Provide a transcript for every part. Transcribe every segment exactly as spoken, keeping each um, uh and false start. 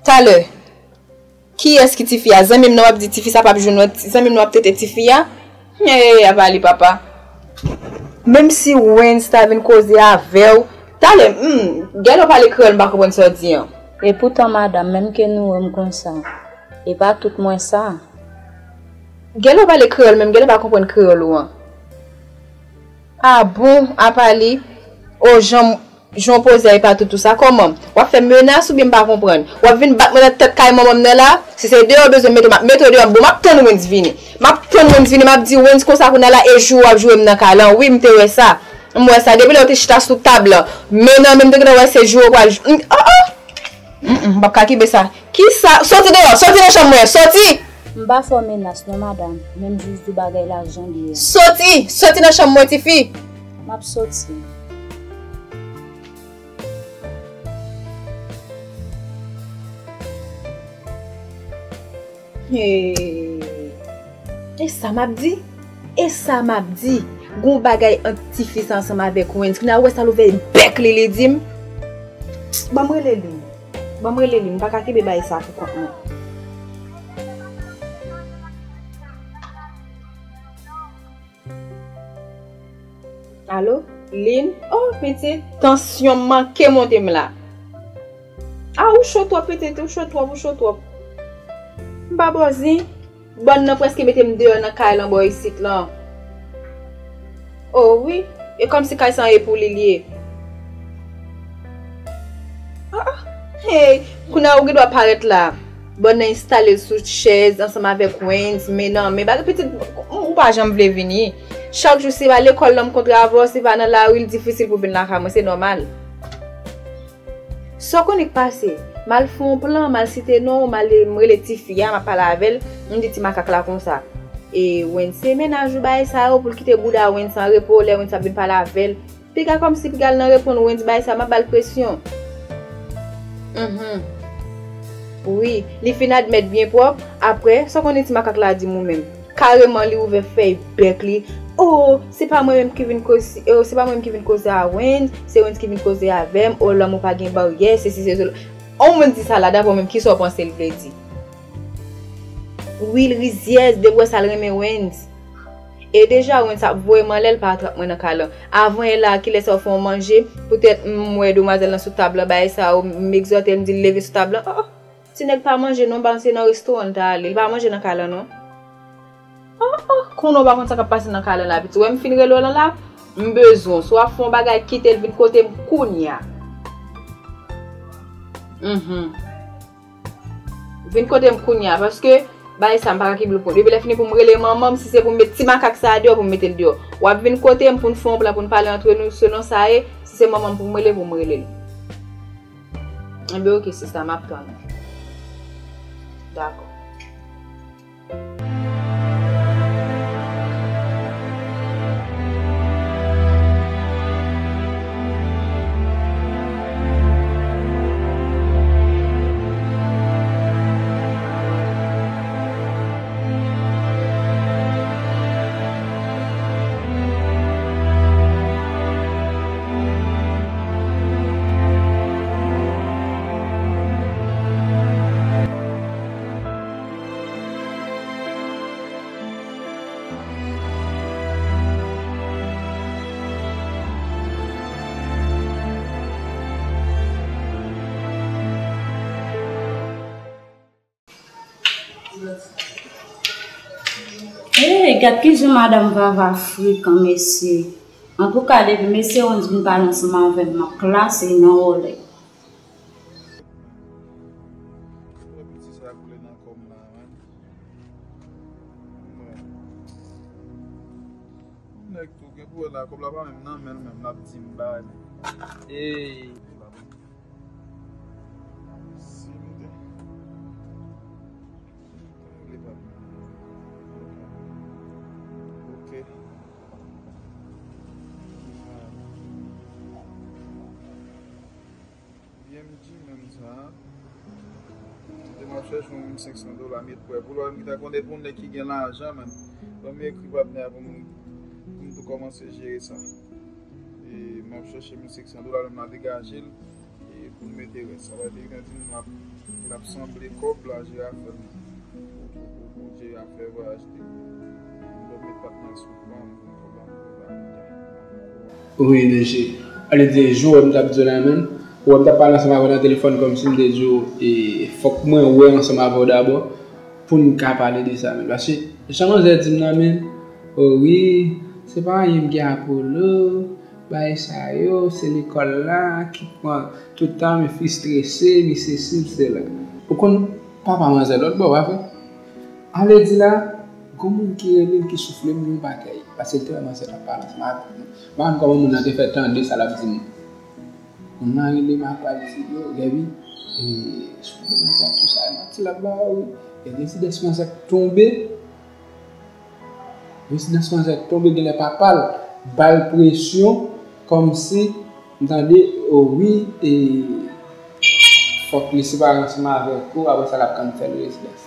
Talè, kiyès ki tifi a? Zanmi m nan w ap di tifi sa p ap jwenn wè, zanmi m nan w ap trete tifi a? Hey, apa li papa. Menm si Wens ta vin koze avè w, talè, hmm, gèlè w pale kreyòl m pa konprann sa w di an. Epoutan, madanm, menm ke nou wè m konsa, e pa tout m wè sa. Gèlè w pale kreyòl menm, gèlè pa konprann kreyòl ou an. A bon, apa li? O, jan, jan w poze a, e pa tout ou sa. Kòman? W ap fè menas oubyen m pa konprann? W ap vin bat mwen nan tèt kay manman m nan la? Si se deyò w bezwen mete, m ap mete w deyò. Bon, m ap tann Wens vini. M ap tann Wens vini, m ap di Wens konsa kounye a la, e jou w ap joure m nan kay lan. Wi, m te wè sa. M wè sa. Depi lè w te chita sou tab lan, men nan men m te gentan wè se jou w pral jou. Oh, oh! Mm, mm, m p ap ka kenbe sa. Kisa? Soti deyò! Soti nan chanm mwen! Soti! M pa fè w menas non, madanm. Men m jis di w bagay la jan l ye a. Soti! Soti nan chanm mwen, tifi! M ap soti. Hey. E sa m ap di? E sa m ap di? Gon bagay ant tifi sa ansanm avèk Wens. Kounye a, ou wè sa l ouvè bèk li, li di m. Ban m rele li. Ban m rele li. M pa ka kenbe bagay sa pou kont mwen. Alo? Lin? Oh, pitit, tansyon m manke monte m la. Ah, ou cho twòp, pitit, ou cho twòp, ou cho twòp. M pa bòzi. Bòn nan prèske mete m deyò nan kay lan bò isit lan. Oh, wi. E kòmsi kay sa e pou li l ye. Ah, ah. Hey, kounye a ou gen dwa parèt la. Bòn nan enstale l sou chèz ansanm avèk Wens, men nan men bagay pitit, ou pa janm vle vini. Chak jou, se pa lekòl lan m kontre avè w, se pa nan lari, l difisil pou vin lakay mwen, se nòmal. Sa w konnen k pase? M al fè yon plan, m al site non w, m al, m rele tifi a, m ap pale avè l, m di ti makak la konsa. E Wens se mennaj ou bagay sa yo, pou l kite bouda Wens an repo, lè Wens ap vin pale avè l. Piga kòmsi piga l nan reponn Wens bay sa, m ap ba l presyon. Mhm. Wi, li fin admèt byen pwòp. Aprè, sa w konnen ti makak la di m ou menm? Kareman, li ouvè fèy bèk li. Oh, se pa mwen menm ki vin koze, oh, se pa mwen menm ki vin koze a Wens, se Wens ki vin koze avè m. Oh, lanmou pa gen baryè, se si se zo. On moun di sa la, daprè w menm, kisa w panse l vle di? Wi, l rizyèz, depi w wè sa, l renmen Wens. E deja, Wens ap voye m anlè, l pa atrap mwen nan kay lan. Avan yè la, kilès w fè w manje? Poutèt m wè demwazèl lan sou tab lan, bagay sa yo, m egzòte l, m di l leve sou tab lan. Oh, oh, ti nèg pa manje non, ba se nan restoran l ta ale. Li pa manje nan kay lan non. Oh, oh, konnen w pa konn sa k ap pase nan kay lan la, pitit. Wè m fin rele w lan la, m bezwen w. Si w ap fè yon bagay, kite l vin kote m kounye a. Mhm. Vin kote m kounye a, paske bagay sa m pa ka kenbe l pou mwen. Depi lè fini pou m rele manman m, si se pou m met ti makak sa a deyò, pou m mete l deyò. W ap vin kote m pou n fè yon plan, pou n pale antre nou, selon sa ye, si se manman m pou m rele, pou m rele l. Enben, oke, sista, m ap tann ou. Dakò. Hey, gad kijan madanm Vava frekan, mesye. Antouka, depi mesye Wens vin pale ansanm avè m, m ap klase nan wòlè. Wè piti sa koule nan kò m la, man. Mwen. Nèg tou gen pou wè la, kòb la pa menm nan men l menm, l ap di m bay. Ey, li pa bon. Si m te, li pa bon. Ok. B M G menm sa. Kote m ap chèche yon mil senk san dola, met prè pou lè m ta konnen pou nèg ki gen lajan, man. Ban m ekri patnè a pou m, pou m tou kòmanse jere sa. E m ap chèche mil senk san dola, lè m a degaje l. E Pou n mete rès. Sa vle di, li di m l ap, l ap sanble kòb la, jere afè m. Pou, pou, pou, pou jere afè vwayaj li. M dòmi pat mal sou ban m, kòb la m pran la. Wi, mesye. Ale di, jou wè m t ap di w la menm. Ou wè m t ap pale ansanm avè w nan telefòn kòmsi m te di w, e, fòk mwen wè ansanm avè w dabò pou n ka pale de sa menm. Paske jan manzè di m nan menm, o wi, se pa anyen m gen Apollo, bagay sa yo, se lekòl la ki pran tout tan, men fi strese, mi sesi, m sela. Ou konn papa manzè lòt bò, pa vre? Ale di la, gon moun ki rele m, ki soufle m yon bagay. Paske l te wè manzè t ap pale ansanm avè m. M pa konn kòman moun nan te fè tande sa l ap di m. Moun nan rele m apre l di, yo, Gaby, e, sou demanti ak tou sa, e manti l ap ba ou wi. E rezidans manzè k tonbe, rezidans manzè k tonbe, genlè papa l ba l presyon, kòmsi, m tande, o wi, e, fòk li separe ansanm avèk ou, apre sa l ap kanpe fè l rezidans.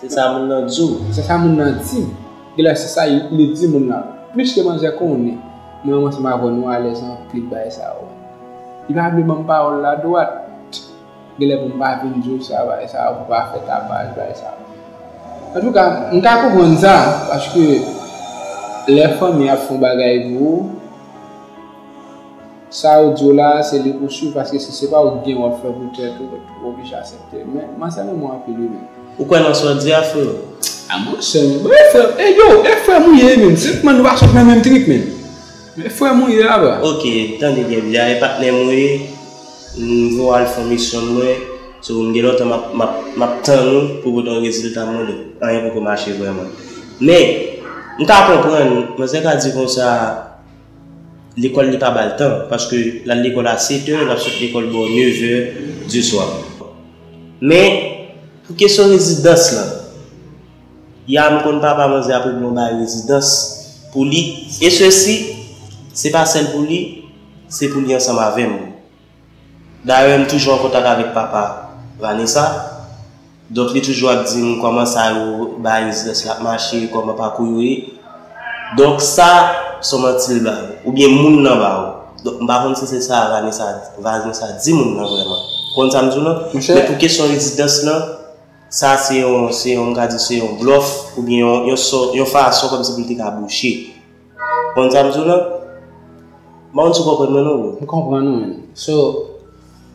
Se sa moun nan di w. Se sa moun nan di m. Genlè se sa li di moun nan. Pliske manzè konnen mwen ansanm avè w nou alèz anpil bagay sa yo. Li pa vle ban m pawòl la dwat. Genlè pou m pa vin di w sa, bagay sa yo, pou pa fè tapaj, bagay sa yo. Antouka, m ka konprann sa, paske lè fanmi ap fè yon bagay pou ou, sa yo di w la, se li pou swiv, paske si se pa ou ki gen wòl fè pou tèt ou, ou oblije aksepte. Men, manzè renmen w anpil, wi, men. Ou kwè nan sa w di a, frè? A, monchè, men, e frè, e yo, e frè m ou ye, menm. Senpman, nou pa sot nan menm trip, menm. Men frè m ou ye, apa. Ok, tande byen, byen, e patnè m ou ye, m voye w al fè yon misyon mwen, so, m gen lontan m ap, m ap, m ap tann ou pou pote yon rezilta m nan, donk, anyen poko mache vrèman. Men, m ka konprann, manzè ka di konsa, lekòl li pa ba l tan, paske l al lekòl a sèt è, l ap sot lekòl bò nèf è di swa. Men, pou kesyon rezidans lan, ya m konn papa manzè ap regle yon bagay rezidans pou li, e sesi, se pa sèl pou li, se pou li ansanm avè m. Dayè, m toujou an kontak avèk papa Vanessa. Donk, li toujou ap di m kòman sa yo, bagay rezidans la ap mache, kòman pakou yo ye. Donk, sa, se yon manti l ba yo. Oubyen moun nan ba yo. Donk, m pa konn si se sa Vanessa, Vanessa di moun nan vrèman. Ou konn sa m di w lan? Monchè. Men pou kesyon rezidans lan, sa se yon, se yon, m ka di se yon blòf, oubyen yon, yon sò, yon fason kòmsi pou l te ka bouche. Konn sa m di w lan? M pa konn si w konprann mwen non, bro. M konprann ou, menn. So,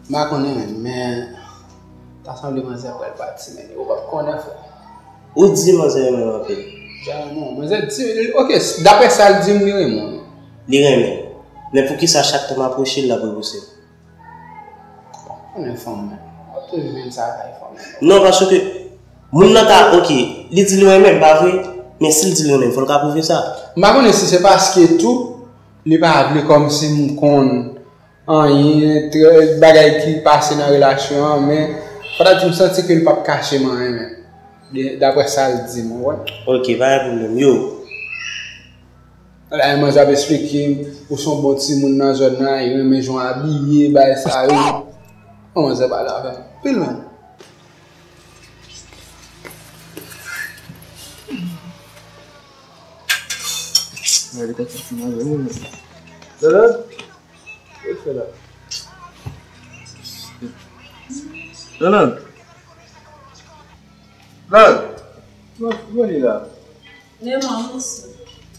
m pa konnen, menn, men ta sanble manzè pral pati, menn. Ou p ap konnen, frè. Ou di manzè renmen w anpil. Dja renmen w. Manzè di, ok, daprè sa l di m, li renmen w. Li renmen. Men poukisa chak tan m apwoche l, l ap repouse m? Konnen fanm, menn. W ap toujou jwenn sa kay fanm, menn. Non, paske moun nan ka, ok, li di li renmen m, pa vre? Men si l di l renmen m, fò l ka pwouve sa. M pa konnen si se paske tou, li pa vle kòmsi m konn anyen, trè, bagay ki pase nan relasyon an, men fò ta di m santi ke l p ap kache m anyen, menn. De, daprè sa l di m, ou wè. Ok, pa gen pwoblèm. Yo, la, manzè ap esplike m, ou se yon bon timoun nan zòn nan, li renmen jan w abiye, bagay sa yo. Bon, manzè pale avè m anpil, menn. Gade kòman ti manzè, wi, menn. Lòlòd? Sa w fè la? Lòlòd? Lòlòd? Kòman, kòman li la? Leman, mesye.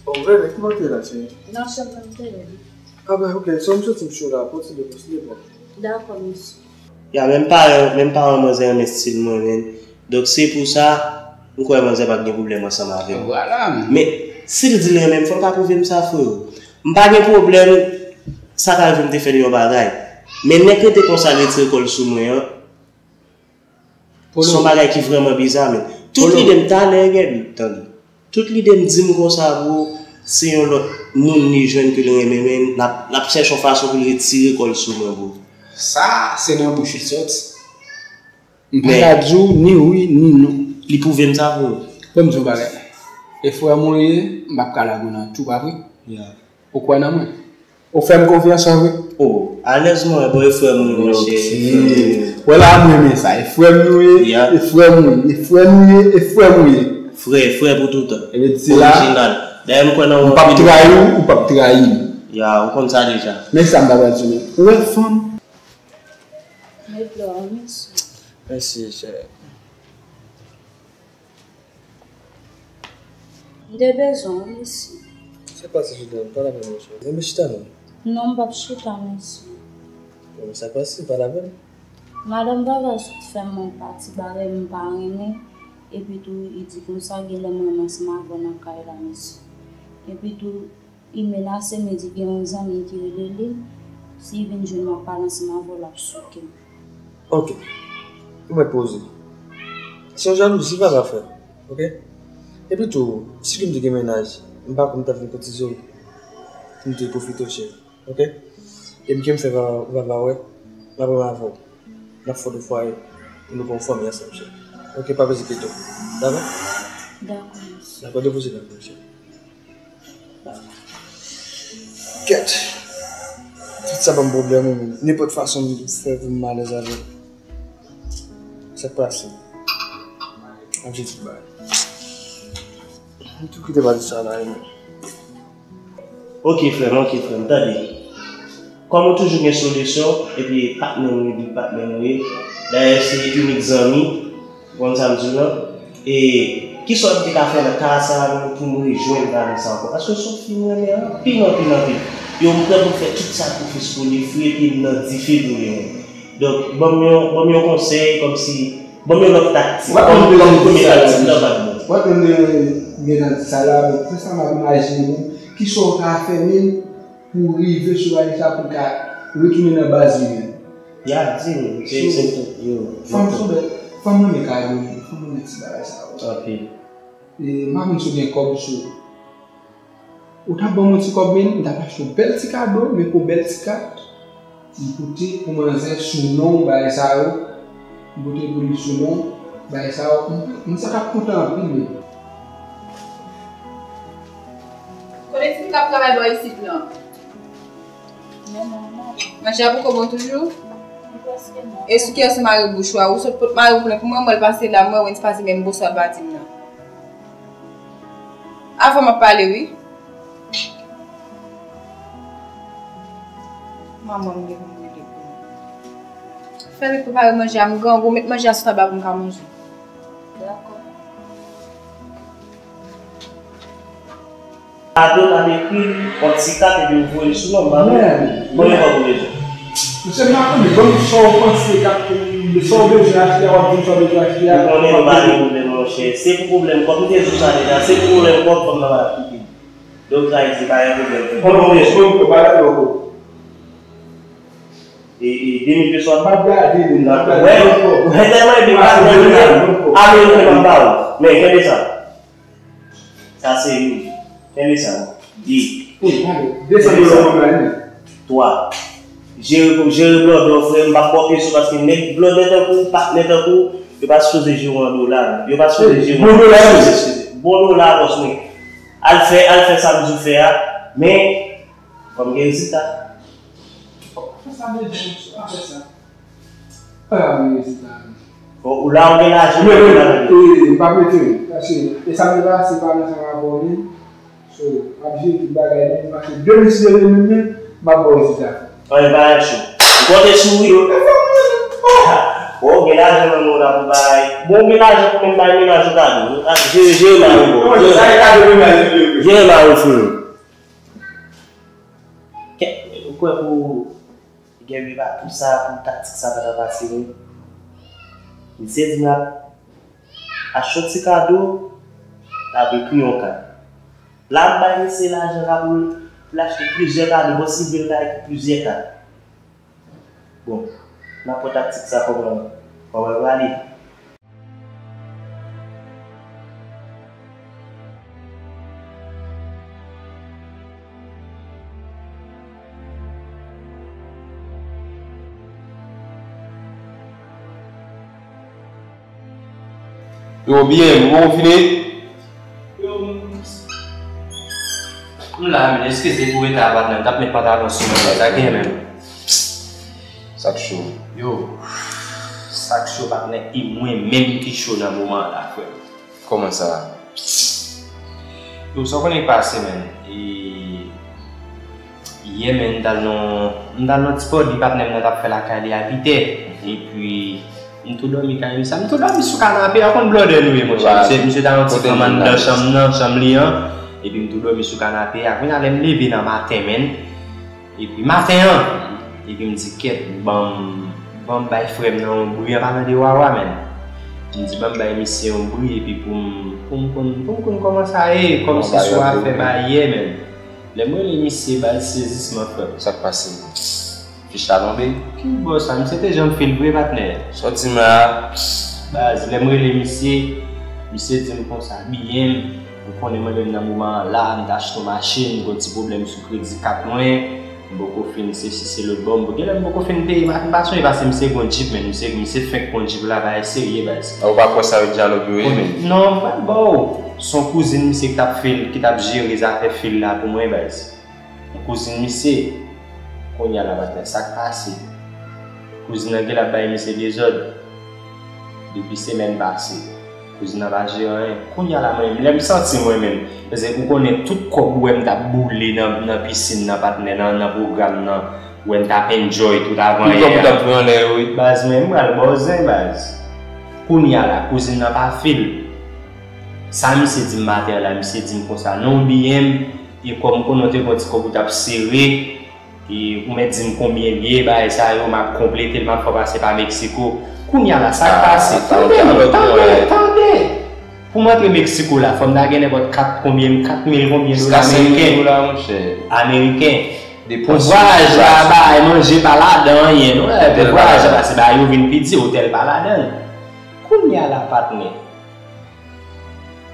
O, bebe, kòman te la, cheri? Nan chanm nan m te ye. A ben, ok, so m soti m cho la, kontinye pou sou leman. Dakò, mesye. Ya, menm paran, menm paran manzè renmen stil mwen, menn. Donk, se pou sa, m kwè manzè p ap gen pwoblèm ansanm avè m. Vwala, menn. Men, si l di l renmen m, fò l ka pwouve m sa, freo. M pa gen pwoblèm, sa ka rive m te fè l yon bagay. Men nèg rete konsa, l retire kò l sou mwen an. Se yon bagay ki vrèman biza, men. Tout lide m, talè, Gaby, tande. Tout lide m di m konsa, bro, se yon lòt moun li jwenn ke l renmen, men l ap, l ap chèche yon fason pou l retire kò l sou mwen, bro. Sa, se nan bouch li soti. M pa ka di w ni wi, ni non. Li pwouve m sa, bro. Ban m di w yon bagay. E frè m ou ye, m p ap ka lage w nan tou, pa vre? Ya. Ou kwè nan mwen? Ou fè m konfyans an vre? O, alèz mwen, bon, e frè m ou ye, monchè. Ok. Wè la, m renmen sa. E frè m nou ye, e frè m ou ye, e frè nou ye, e frè m ou ye. Frè, frè pou toutan. Orijinal. Dayè, m kwè nan ou anpil. M p ap trayi w, ou p ap trayi m. Ya, ou konn sa deja. Men sa m ta pral di w. Ou wè fanm? Florence. Mèsi, chè. M te bezwen w, mèsi. Sa k pase, Julian? Pa lapenn, monchè. Renmen chita non. Non, m p ap chita, mèsi. Bon, sa k pase? Pa lapenn. Madanm Vava sot fè m yon pati bagay m pa renmen, epi tou, li di konsa, genlè m renmen ansanm avè w nan kay la, mèsi. Epi tou, li menase m, li di gen yon zanmi ki rele li, si li vin jwenn m ap pale ansanm avè w, l ap souke m. Ok. Ou mèt poze. Se yon jalouzi Vava fè, ok? Epi tou, si ke m te gen mennaj, m pa kwè m t ap vin kotize w pou m te pwofite w, cheri, ok? E m ke m fè Vava, Vava wè, m ap renmen avè w. N ap fè w fwaye pou nou gen yon fanmi ansanm, cheri. Ok, pa bezwen enkyete w. Dakò? Dakò, mèsi. Dakò, depoze la, cheri. Kèt. Tout sa ban m pwoblèm, wi, men nenpòt fason m fè pou m alèz avè l. Sa k pase? Ap jwe tout bagay. M tou kite pati sa la, wi, men. Ok, frè m, ok, frè m, tande. Kòm ou toujou gen solisyon, epi patnè m, epi patnè m, wi. Dayè, se inik zanmi, Ou konn sa m di w lan? E kisa w te ka fè nan ka sa a pou m rejwenn Vanessa ankò? Paske se yon fi m renmen anpil, anpil, anpil. Yo, m prè pou m fè tout sakrifis pou li, fouye pye m nan dife pou li, mwen. Donk, ban m yon, ban m yon konsèy, kòmsi, ban m yon lòt taktik. Kòm, kòm premye taktik lan pa t bon. W ap tann mennaj sa la, men se sa m ap imajine menm. Kisa w ka fè menm pou rive sou Vanessa pou l ka retounen nan baz li menm? Ya, di m, se, se, yo, fanm se yon bèl, fanm renmen kado, fanm renmen ti bagay sa yo. Anpil. E, m pa konn si w gen kòb sou ou. Ou t ap ban m yon ti kòb, men m t ap achte yon bèl ti kado, men pou bèl ti kat, m pote pou manzè sou non bagay sa yo. M pote pou li sou non bagay sa yo. M, m sa t ap kontan anpil, men. Kote ti fi k ap travay bò isit lan? Manje a poko bon toujou? E sou kiyès ou mare bouch ou a? Ou sot pot mari w plen pou mwen, mwen l pase la, mwen Wens pase menm boswa l pa di m nan. Avè w m ap pale, wi. Manman m gen pou m rele pou mwen. Fè li prepare manje a, m grangou, met manje a sou tab la pou m ka manje. Dakò. Kado, l ap ekri yon ti kat epi ou voye l sou non m, pa vre? Konbyen kòb ou bezwen? Mesye, m pa konnen, ban m sa w panse k ap, sa w bezwen achte a, w ap di m sa w bezwen achte a. Ou konnen nou pa gen pwoblèm, monchè. Se pou pwoblèm kòb, m te di w sa deja, se pou pwoblèm kòb, fanm nan pa t ap kite m. Donk, sa vle di, pa gen pwoblèm. Konbyen ou bezwen? Konbyen ou bezwen? E, e, de mil peso ap. M ap gade li, m ap gade. Wè, wè, tèlman epi m pa t nan li, ameriken m ap ba ou. Men, kenbe sa. Sa se youn. Kenbe sa. De. Wi, ale. Desann dola w ban m la, wi. Twa. Jere pou, jere blòdè w, frè m, m p ap ba w peso paske nèg blòdè tankou w, patnè tankou w, yo pa sipoze jere w an dola, non. Yo pa sipoze jere w an dola, wi. Bon dola, bòs mwen. Al fè, al fè sa m di w fè a, men, fò m gen rezilta. Fè sa, men, fè sa. Ah, men rezilta. Bon, ou la, ou gen lajan, men, ou gen lajan. E, m p ap rete, wi. Paske, e sa m te pase pa nan sa rapò, wi. So, m ap jere tout bagay, men, m mache de mil si de mil, men, m ap ba w rezilta. Anyen pa cho. M konte sou ou, wi. Bon, ou gen lajan nan men w la pou bay. Bon, ou gen lajan pou menm bay mennaj ou kado. Jere, jere mari w, bon. Jere mari w, frè. Ou kwè pou Gen wi pa pou sa, pou taktik sa pa ta pase non. Misye di m l ap achte yon ti kado, l ap ekri yon kat. L ap bay misye lajan la pou l, pou l achte plizyè kado, bon, si l vle l ka ekri plizyè kat. Bon, n ap wè taktik sa kòman, kòman l prale. Yo, byen, ou poko fini? M la, men, eskize pou reta a, patnè, m t ap met pantalon sou mwen, sa gen menm. Sa k cho? Yo, sa k cho, patnè, e mwen menm ki cho nan moman an la, frè. Kòman sa? Yo, sa w konnen k pase, menn? E, Yè, men, m t al nan, m t al nan ti pòdi patnè m nan t ap fè lakay li a pitè. Epi, m tou dòmi kay misye. M tou dòmi sou kanape a, ou konn blòdè nou ye, monchè. Misye, misye ta yon ti fanm anndan chanm nan, chanm li an. Epi m tou dòmi sou kanape a. Kounye a, lè m leve nan maten, men, epi maten an, epi m di, kèt, ban m, ban m bay frè m nan yon bri, an palan de Wawa, men. M di, ban m bay misye yon bri, epi pou m, pou m konn, pou m konn kòman sa ye, kòmsi sou afè bagay yè, men. Lè m rele misye, baz, sezisman, frè m. Sa k pase? Fich la tonbe? Ki bò sa? Misye te janm fè l vre, patnè. Sòti m la. Baz, lè m rele misye, misye di m konsa, byen, ou konnen mwen menm nan moman an la, m t achte yon machin, m gon ti pwoblèm sou kredi kat mwen, m poko fin sesi se lòt bò, m genlè m poko fin peye, m pa sonje paske misye gon djip, men misye, misye fenk gon djip la, bagay serye, baz. Ou pa kwè sa yo dyalòg yo ye, men? Non, m pral ba w. Se yon kouzin misye ki t ap fil, ki t ap jere zafè fil la pou mwen, baz. Yon kouzin misye. Kounye a la, patnè, sa k pase? Kouzin nan genlè ap bay misye dezòd depi semèn pase. Kouzin nan pa jere anyen. Kounye a la, mwen menm, lè m santi mwen menm, paske ou konnen tout kòb ou wè m t ap boule nan, nan pisin nan, patnè, nan, nan pwogram nan, ou wè m t ap enjoy tout avan yè a. Tout kòb ou t ap pran anlè yo, wi. Baz, mwen, m pral ba w zen, baz. Kounye a la, kouzin nan pa fil. Sa misye di m maten an la, misye di m konsa, non, ou bliye m, e kòm m konnen w te gon ti kòb ou t ap sere, e ou mèt di m konbyen l ye, bagay sa yo, m ap konplete l, m ap fè w pase pa Meksiko. Kounye a la, sa k pase? Tande m, tande, tande! Pou m antre Meksiko la, fò m ta gen nenpòt kat konbyen, kat mil konbyen dola ameriken. Ameriken. Pou vwayaj la, bagay manje pa ladan anyen, non. Pou vwayaj la, pase bagay yo vin pi di, otèl pa ladan l. Kounye a la, patnè.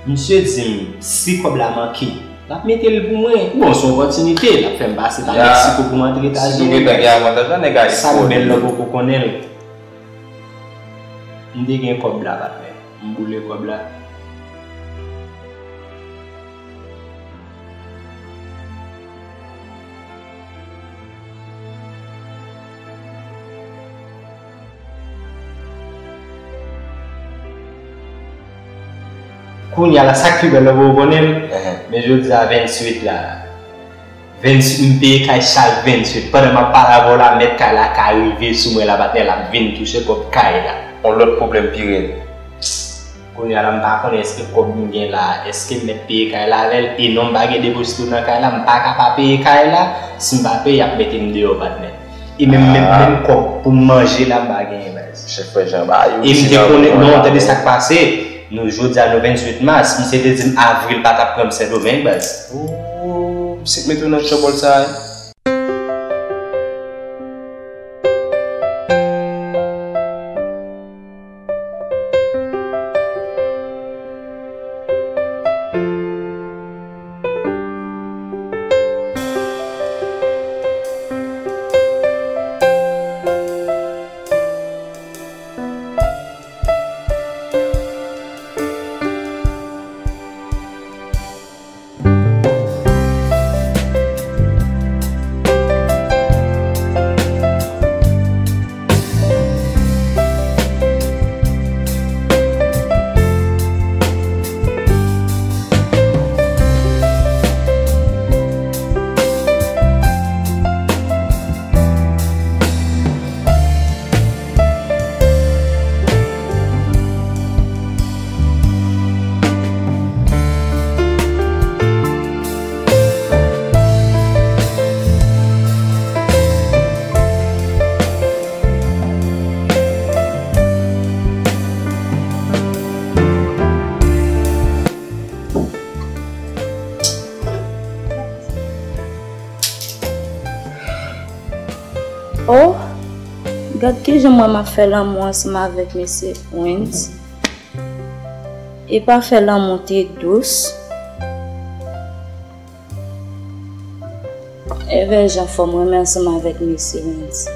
Misye di m, si kòb la manke, l ap mete l pou mwen. Bon, se yon opòtinite, l ap fè m pase pa Meksiko pou m antre Etazini. Si nou gentan gen avantaj la, nèg a espo. Sa k bèl lè w poko konnen l. M te gen kòb la, patnè. M boule kòb la. Kounye a la, sa k pi bèl la, ou konnen l? Men jodi a, venntuit la. Venntuit, m peye kay chak venntuit. Pandan m ap pale avè w la, mèt kay la ka rive sou mwen la, patnè, l ap vin touche kòb kay la. On lòt pwoblèm pi rèd. Kounye a la, m pa konnen èske kòb m gen la, èske m mèt peye kay la avè l, e non, m pa gen depozito nan kay la, m pa ka pa peye kay la, si m pa peye, y ap mete m deyò, patnè. E menm, menm, menm kòb pou m manje la, m pa genyen, baz. Chèf frè Jan, ba yo. E m te konnen, non, tande sa k pase. Nou, jodi a, nou venntuit mas, misye te di m avril pa t ap pran m Sendomeng, baz. Oh, misye k mete w nan tchòbòl sa a, wi. Oh, gad kijan mwen m ap fè lanmou ansanm avèk mesye Wens. E pa fè lanmou te dous. Evè jan fò m renmen ansanm avèk mesye Wens.